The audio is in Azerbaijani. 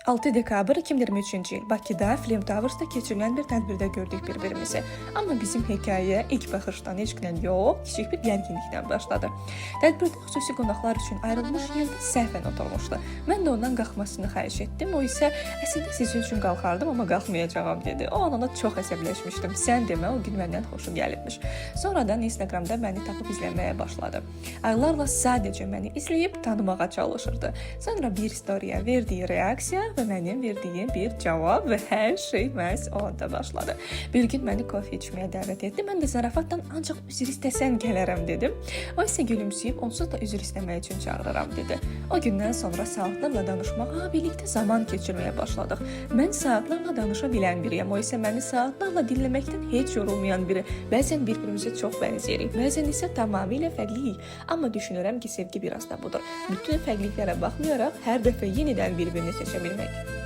6 dekabr 2023-cü il Bakıda Film Towers'da keçirilən bir tədbirdə gördük bir-birimizi. Amma bizim hekayə ilk baxışdan eşqlə yox, kiçik bir gərginliklə başladı. Tədbirdə xüsusi qonaqlar üçün ayrılmış yerdə səhvən oturmuşdu. Mən də ondan qalxmasını xahiş etdim. O isə əslində sizin üçün qalxardım, amma qalxmayacağam dedi. O an ona çox əsəbləşmişdim. Sən demə o gün məndən xoşu gəlibmiş. Sonradan Instagramda məni tapıb izləməyə başladı. Aylarla sadəcə məni izləyib tanımağa çalışırdı. Sonra bir storyyə verdiyi reaksiya və mənim verdiyim bir cavab və hər şey məhz o anda başladı. Bir gün məni kofe içməyə dəvət etdi. Mən də zarafatla ancaq üzr istəsən gələrəm dedim. O isə gülümsəyib onsuz da üzr istəmək üçün çağırıram dedi. O gündən sonra saatlarla danışmağa, birlikdə zaman keçirməyə başladıq. Mən saatlarla danışa bilən biriyəm. O isə məni saatlarla dinləməkdən heç yorulmayan biri. Bəzən bir-birimizə çox bənzəyirik, bəzən isə tamamilə fərqliyik. Amma düşünürəm ki, sevgi biraz da budur. Bütün fərqliliklərə baxmayaraq hər dəfə yenidən bir-birini seçə bilmək.